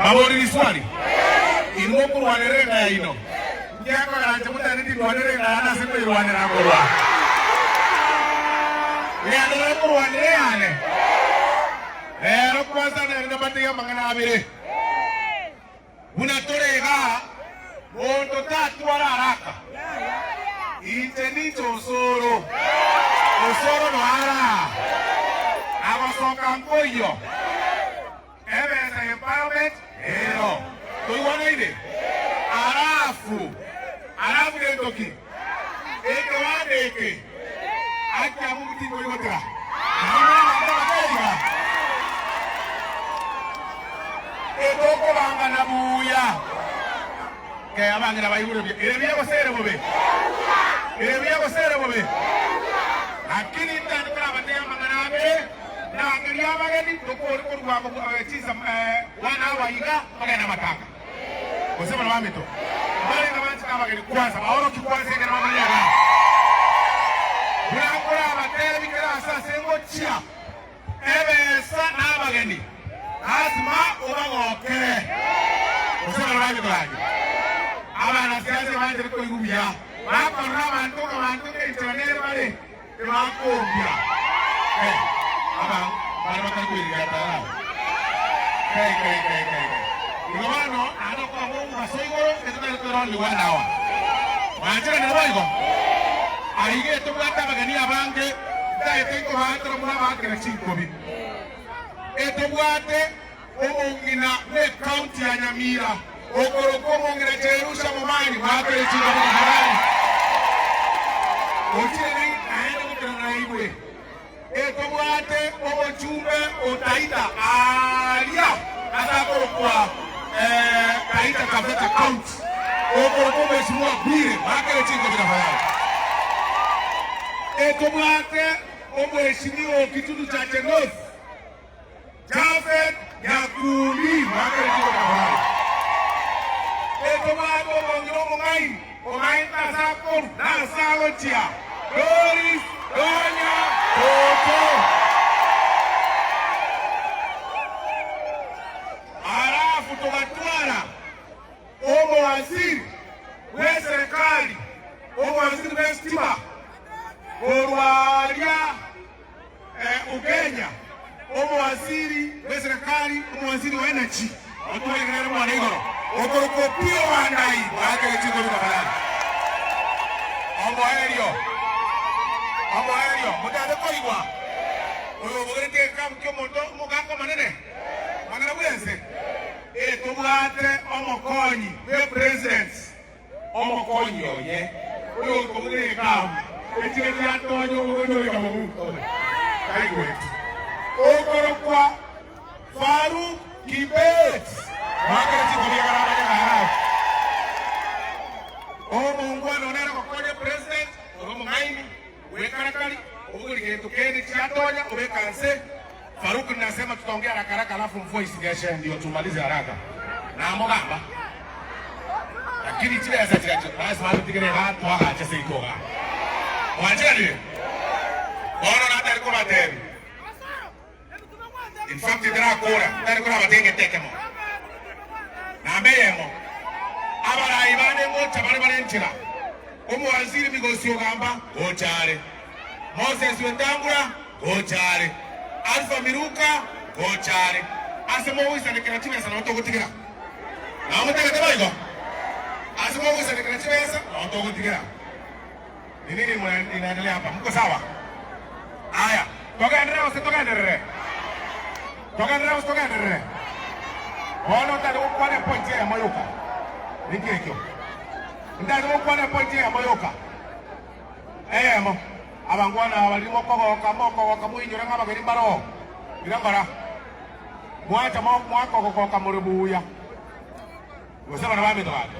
Mbabori riswali, Inwe mokorwanerera enga yaino, inki gekogera inche motari ndindwanere enga yane ase nkoyerwanera nkorwa? Ngenderere korwanera eyane? Rero kwansa nere nabategie amang'ana abere. Buna tore igaa, monto tatwara araka. Inche ninche osoro, osoro noara aa, agosoka nkoyio. Ebesa y'empowerment ero. Toigwanaine? Alafu, alafu gento ki? Ekewanda eke akia Mungu tinkoigotera. Naende abanto bakeiga. Etokobangana buya. Kei abang'ina baigure buya. Ere buya gose ere bobe? Ere buya gose ere bobe? Lakini ntari korabateebia amang'ana abere, ndangerie abageni, tokore korwa chinsa one hour iga, togende amatanga. Gose buna baminto, mbarenge abanchete abageni kwansa, baorokie kwansa ekero bamanyire iga. Buna nkorabateebie kera aase ase ngochia. Ebesa na abageni, lasima obagokere. Gose baria bagetorage. Abanasiasa ebanchete koigwa buya, bakorora abanto ng'a abanto ng'enchera nere bare, tibakombia. Kai, aba mbare batari koiriria tara aba. Kai, kai, kai, kai, kai. Igo bono naende okoba momobaso igoro, etotari toronde one hour. Mwancheranire boigo? Aiga etobwate abageni abange. Ntaete nkobaatera buna abaakera chinkobi. Etobwate omong'ina bw'ecounty ya Nyamira okorokwa omong'ina Jerusha Momanyi bwakere chinkobi tafadhali. Ochire naende gotenena naigwe. Etobwate omochumbe o Taita aaria ase akorokwa Taita Taveta County okorokwa omweshimiwa Bwire bwakere chinkobi tafadhali. Etobwate omweshimiwa o Kitutu Chache North, Japhet Nyakundi, mwakere chinkobi tafadhali. Etobwate omong'ina omong'aini omaete ase akoru na ase agochia, Doris Donya Toto. Alafu togatwara Omowaziri bw'eserekari, omowaziri bw'esitima korwa aria Ugenya, omowaziri bw'eserekari, omowaziri o energy, otwegenere mwana igoro, okorokwa Opiyo Wandayi, bwakere chinkobi tafadhali. Omoerio, omoerio, motagete koigwa oyo obogeretie egekabu ki'omonto omogaka omonene, omonene bw'ense. Etobwate omokonyi bwe president, omokonyi oye oyokobuga egekabu ekire giatonya obogoria oika moguko taigweti, okorokwa Farouk Kibet. Mwakere chikobi ekero abanyagara aba. Omongwana one ere gokonya president ore omong'aini bwekarakari obogori gento kende chiatonya obeka nse. Farouk nasema tutaongea haraka haraka alafu mvua isinyeshe ndio tumalize haraka. Namogamba. Lakini chibesa chiria lazima atotigere iga twagache seito iga. Mwancheranire? Bono natari kobatebi. In fact ntarakora, ntari korabatebi egento ekemo. Namba eyemo, abarai bande ngocha bare bare nchera. Omowaziri Migosi Ogamba gocha are. Moses Wetangula gocha are. Alpha Miruka gocha are. Ase mogoisanekera chibesa nao togotigera. Nao motagete boigo? Ase mogoisanekera chibesa nao togotigera. Ni nini inaendelea hapa? Mko sawa? Aya, togenderere gose togenderere? Togenderere gose togenderere? Bono ntari gokwana epointi eyemo yoka. Ninki ekio? Ntari gokwana epointi eyemo yoka. Eyemo, abangwana aba riria mokogoka, mokogoka moinyore ng'a abageni mbaroo. Ira ngora, mwancha mwakogokoka more buya. Gose abana baminto gaki.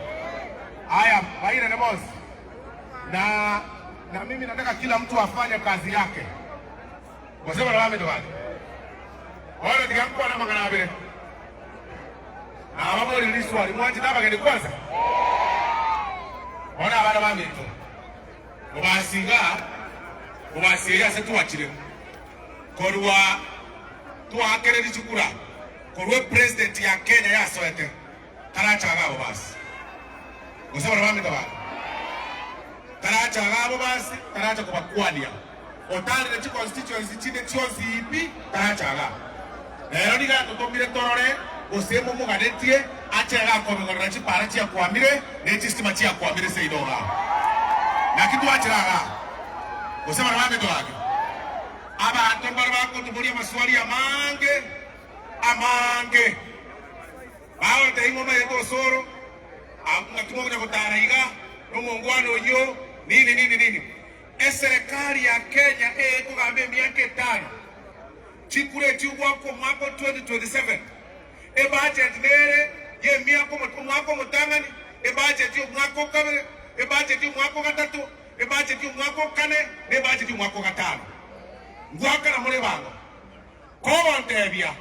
Aya, bairane bonsi, na na mimi nataka kila mtu afanye kazi yake. Gose abana baminto gaki. Bono tiga nkwane amang'ana abere. Nababorie riswali, mwanchete abageni kwansa? Bono abana baminto, mobasi iga, mobasi eye ase twachire korwa twaakereria chikura. Korwa epresident ya Kenya yasoete taracha iga abwo basi. Gose baria bamito bane taracha iga abwo basi taracha kobakwania. Otarire chiconstituency chinde chionsi pi taracha iga. Rero nigo atotomire torore gose momoganetie ache iga akobigorera chipara chiakwamire ne chistima chiakwamire seino igaa. Naki twachire igaa gose baria bamito gaki? Abanto mbare bagotoboria amaswali amange amange, bagotebia ng'a omanyete osoro, ng'aki mokonya gotara iga nomongwana oyio, nini nini nini. Eserekari ya Kenya eyekogamba emiaka etano, chikura echio goakwa omwaka o 2027, ebudget nere y'emiaka omwaka omotang'ani, ebudget y'omwaka o kabere, ebudget y'omwaka o gatato, Ebacheti omwaka o kane, na ebacheti omwaka o gatano. Ngoakana more ebango. Kogontebia,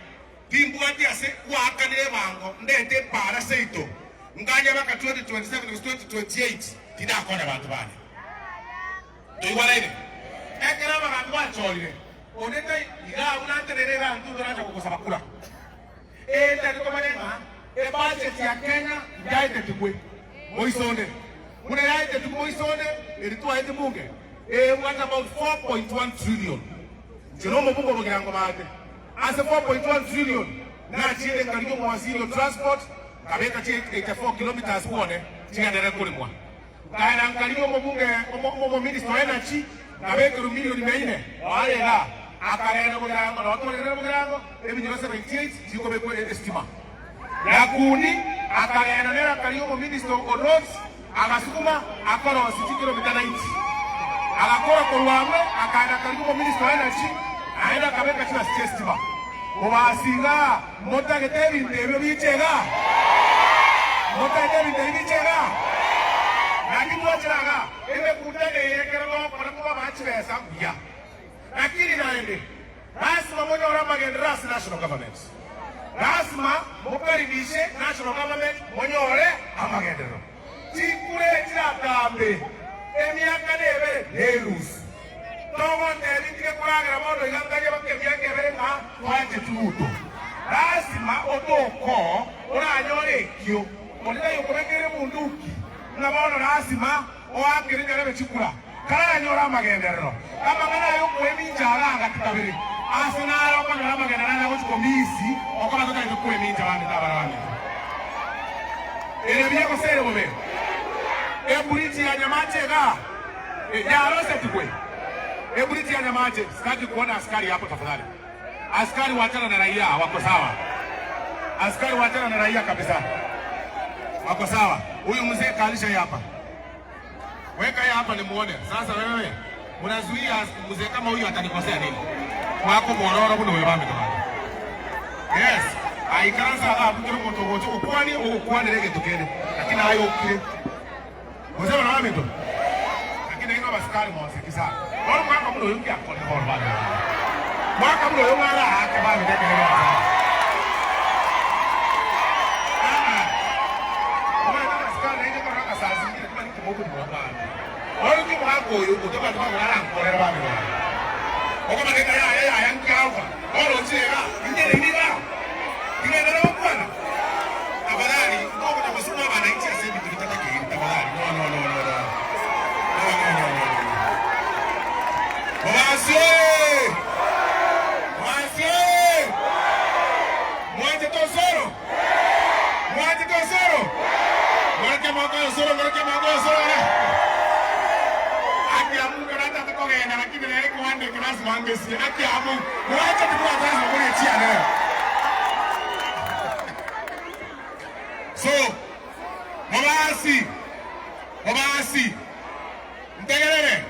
Timbwati ase gwaakanire ebango ndete epaara seito, nganye baka 2027 gose 2028, tindakonya abanto bane. Toigwanaine? Ekero abagambi bachorire, onde tai iga abwo nantenene iga intwe toracha gogosaba kura. Ee, tari komanya ng'a ebudget ya Kenya yaetetigwe moisonde, buna yaetetigwe moisonde eri twaete bunge ebwate about 4.1 trillion. Inche na omobunge o Bogirango maate ase 4.1 trillion nachiete nkarigia omowaziri o transport nkabeka chi 84 kilometres bwone chigenderere koremwa. Nkaenda nkarigia omobunge omominista o Energy nkabekerwa milioni mia ine oare igaa akagenda Bogirango nabo twagenderire Bogirango ebinyoro 78 chikobekwa estima. Nyakundi akagenda nere akarigia omominista o Roads agasuguma akorosia chikilomita 90 agakora korwa abwe akaenda akarigia omominista o Energy naende akabeka chibasi chiestima. Bobasi igaa motagete ebinto ebio biche igaa? Motagete ebinto ebi biche igaa? Naki twachire igaa? Emekutano eye ekero togokora tobabaa chibesa mbuya. Lakini naende lasima monyore amagenderero ase national government. Lasima mokaribishe national government monyore amagenderero. Chikura chiratambe emiaka nebere nenusu. Togotebi ntige koragera bono iga nkarie baka emiaka ebere ng'a twanche Ruto. Lasima otoko oranyore ekio. Onde taiyo okobekeire bunduki ng'a bono lasima oakere nyarebe chikura. Karanyore amagenderero. Amang'ana aya okoemincha aga agati kabere ase nare okonyora amagenderero aya agochia komisi okoba totagete koemincha abanto abare abamito. Ere buya gose ere bobe? Ebridge ya Nyamache igaa yarosetigwe. Ebridge ya Nyamache, sitaki kuona askari hapo tafadhali. Askari wachana na raia wako sawa. Askari wachana na raia kabisa. Wako sawa. Huyu mzee kalisha hapa. Weka yeye hapa nimuone. Sasa wewe unazuia mzee kama huyu atanikosea nini? Wako mororo buno wewe bambe tabana. Yes. Aikaransa aga butoro moto gocho okwani ogokwanire egeto kende. Lakini ayo okire. Gose bana baminto. Lakini inwe abasikari monseki sana. Bono mwaka buna oyo ngiakorire bono bambe. Mwaka buna oyo ng'ara aake bambe ekero giasae. Ah ah. Omanyete abasikari nainche nkorora ng'a saa zingine tibari Bono ki omogaka oyo otabwati magoro arankorere bamino? Okomanya ng'a yaya yaya nkiagwa, bono onchire iga, inche rende iga, ting'enderere gokwana? Tafadhali, nkogocha gosuma abananchi ase ebinto bitatakeiri, tafadhali, no, no, no, no, no. No, no, no, no, no, no. Mobasi oye! Mobasi oye! Mwanchete osoro? Mwanchete osoro? Ng'orokia amaboko aye osoro, ng'orokia amaboko aye osoro ore. Haki ya Mungu nataka kogenda lakini rero ekiwanja eke lasima ngesie. Haki ya Mungu. Mwanchete bwate lasima bore echiane rero. So, mobasi, mobasi, ntegerere,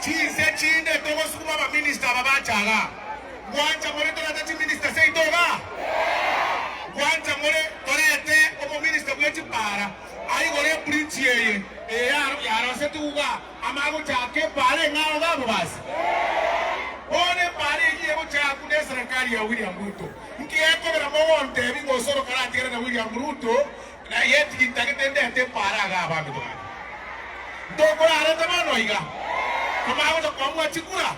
chinse chinde togosukuma abaminista aba bacha igaa. Ngwancha more torete chiminista seito igaa? Ngwancha more torete omominista bwe chipara aigore ebridge eye eye yarosetigwe igaa amanye gochaka epara eng'ao igaa bobasi? Bono epara eyio egochakwa ne eserekari ya William Ruto. Nki gekobera mogontebia ng'a osoro karatigare na William Ruto na yet gintagete ndete epara igaa abanto bane? Ntokorarete bono iga, komagocha koamua chikura.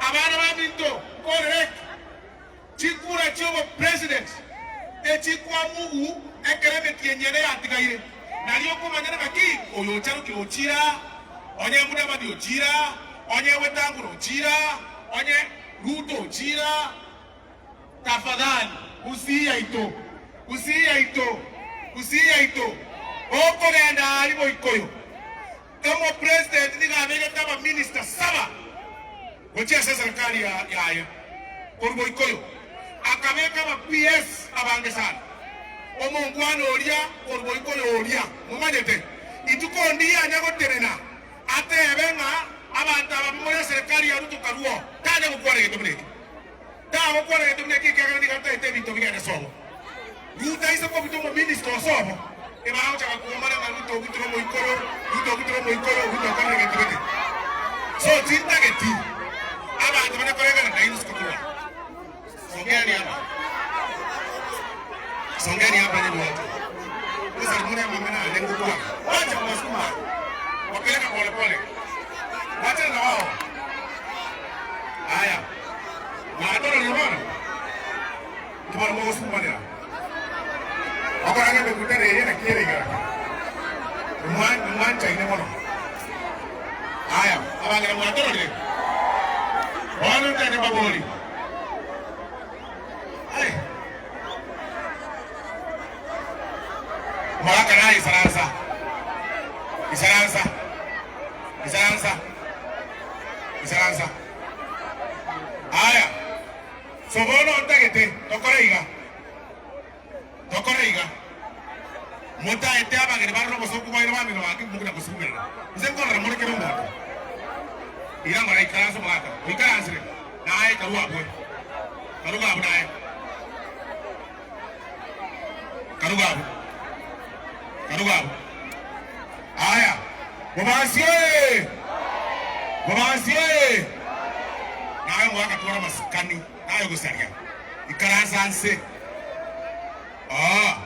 Abana baminto, nkorere ki? Chikura chi'obopresident echikwamugu ekero emetienyi ene yatigaire, nario okomanya naki oyo ocharokire ochira, onye Mudavadi ochira, onye Wetangula ochira, onye Ruto ochira. Tafadhali, Gusii yaito, Gusii yaito, Gusii yaito, gokogenda aria boikoyo, omopresident nigo abegete abaminister saba gochia ase eserikali yaye korwa boikoyo, akabeka aba PS abange sana. Omongwana oria korwa boikoyo oria momanyete, ituko ndianya gotenena atebe ng'a abanto aba more eserikali ya Ruto karuo, tanya gokwana egento buna ekio. Tagokwana gento buna ekio ekiagera nigo ataete ebinto bigende sobo. Ruto aise kobuta omominista o sobo, ebagochaka kwomana ng'a Ruto obutire omoikoro, Ruto obutire omoikoro, Ruto okorire gento gete. So tintageti abanto bane koreng'ana nainwe isiko korwa. Songeni hapa. Songeni hapa nyinyi wote. Musalimune amang'ana ane ngokwana. Wacha kuwasukuma. Wapeleka pole pole. Wachana na wao. Aya, mwatororire bono? Tibari mogosukumanera. Okoranga emekutano eye naki ere igoro? Nimwanchaine mono. Aya, abang'ina mwatororire? Bono ntete mbabori. Ai. Mogaka naye isaransa. Isaransa. Isaransa. Isaransa. Aya, so bono ntagete tokore iga, tokore iga, motaete abageni bare nobosooku bwaino bamino bake mokona gosumerera. Inse nkorora more kera omonto. Ira ngora ikaranse omogaka, oikaransire, naye karue abwe. Karuga abwo naye. Karuga abwo. Karuga abwo. Aya, Bobasi oye! Bobasi oye! Naye omogaka twara amasikani, naye ogosaria. Ikaransa nse. Ah.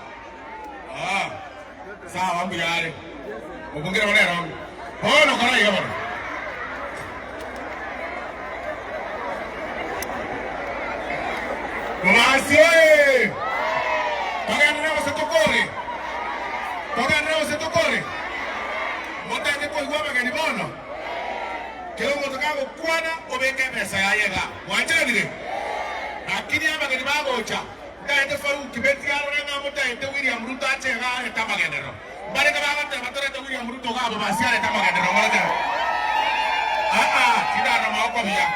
Ah. Sawa mbuya are. Mobungire bono erongo. Bono kora iga bono. Bobasi oye! Togenderere gose tokore? Togenderere gose tokore? Motete koigwa abageni bono? Kera omonto kagokwana obeke emesa yaye igaa. Mwancheranire? Lakini abageni bagocha, ntaete Farouk Kibeti arore ng'a motaete William Ruto ache igaa arete amagenderero. Mbarenge bagoteba torete William Ruto igaa Bobasi arete amagenderero moratebe? Aa, tindarora magoko buya.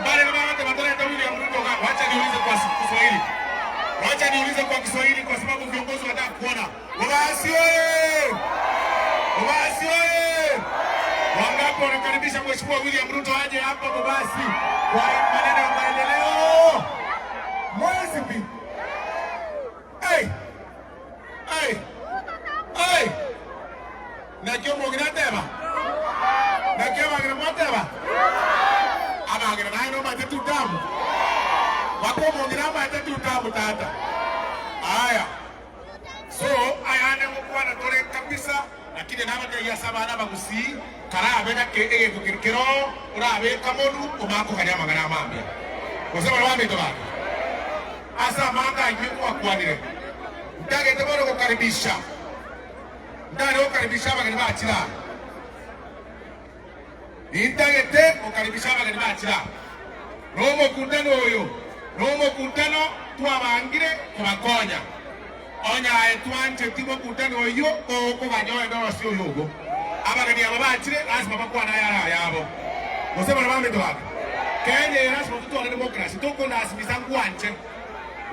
Mbarenge bagoteba torete William Ruto igaa. Wacha niulize kwa Kiswahili. Wacha niulize kwa Kiswahili kwa sababu viongozi wanataka kuona. Bobasi oye! Bobasi oye! Wangapi wanakaribisha Mheshimiwa William Ruto aje hapa Bobasi kwa maneno ya maendeleo? Mwezi pi. Hey! Hey! Hey! Naki omong'ina ateba? Naki abageni mwateba? Abageni naye nomanyete tutamu? Baka omong'ina amanyete tutamu tata. Aya. So ayande ngokwana tore kabisa, lakini nabatebirie ase abana abagusii, karabe gake egento keria keroo orabeke monu omakogania amang'ana amambia. Gose baria baminto bane, ase amanga ayio twakwanire, ntagete bono gokaribisha, ntare gokaribisha abageni bachire aa. Nintagete gokaribisha abageni bachire aa. Nomokutano oyo nomokutano twabangire kobakonya. Onye aye twancheti mokutano oyio okoganya oende orosie oyo ogo. Abageni aba bachire lasima bakwane ayare ayabo. Gose baria baminto bake. Kenya eye lasima totware democracy tokolasimisa ngwanche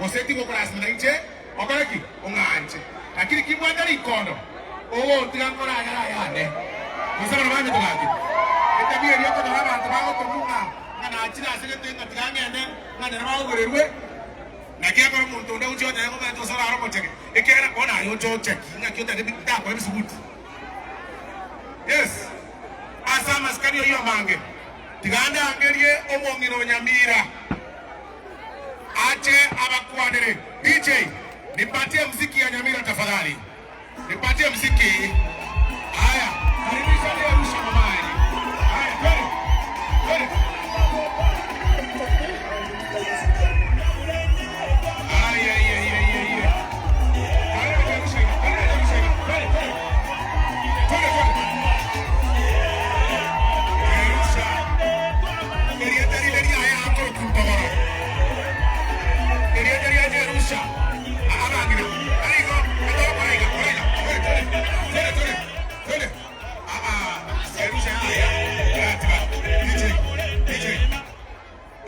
gose tigokorasimisa inche okore ki? Ong'anche. Lakini kimbwate rikondo ogontiga nkore ayare ayane. Gose baria baminto bake. Etabia eria okonyora abanto bagotomwa ng'a ng'a nachire ase gete ng'a tiga ng'ende ng'a nere baogererwe. Naki ekero omonto onde agochia onyare komenta gose orare omochege, ekiagera bono aye oche ocheki ng'aki otari ndakoe ebisuguti. Yes, ase amasikani oyio amange, tiga ndangerie omong'ina o Nyamira ache abakwanere. DJ, nipatie mziki ya Nyamira tafadhali. Nipatie mziki. Haya.